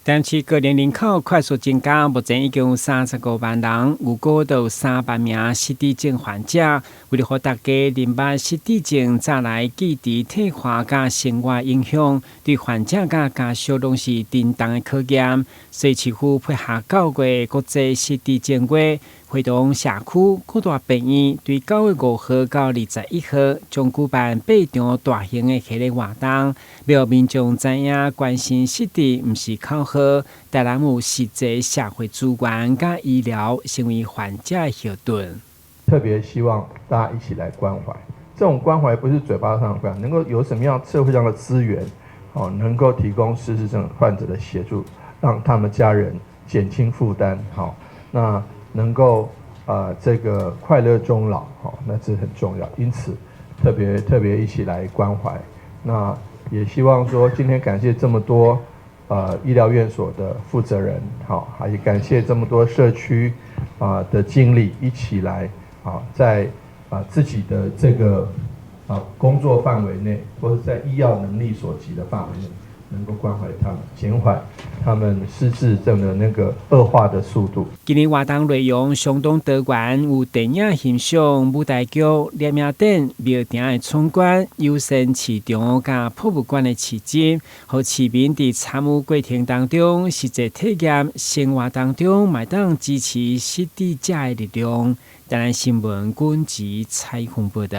台南市高齡人口快速增加，目前已經有35萬人，預估都有3萬名失智症患者。為了予大家認捌失智症早來記憶退化佮生活影響，對患者佮家屬攏是沉重的考驗。所以市府配合9月國際失智症月，會同社區各大病院，對9月5號到21號，將舉辦八場大型的系列活動，予民眾知影關心失智毋是口號，台南有實際社會資源佮醫療，成為患者的後盾。特別希望大家一起來關懷，這種關懷不是嘴巴上的關懷，能夠有什麼樣社會上的資源，哦，能夠提供失智症患者的協助，讓他們家人減輕負擔，好，那能夠這個快樂終老，好，那這很重要。因此特別特別一起來關懷，那也希望說今天感謝這麼多醫療院所的負責人，好，還也感謝這麼多社區啊的經理一起來啊，在啊自己的這個啊工作範圍內，或者在醫藥能力所及的範圍內，能夠關懷他們，減緩他們失智症的那個惡化的速度。今年活動內容相當多元，有電影欣賞、舞台劇、攝影展、廟埕的參觀、友善市場佮博物館的市集，予市民佇參與過程當中，實際體驗生活當中，嘛會當支持失智者的力量。台南新聞軍籍採訪報道。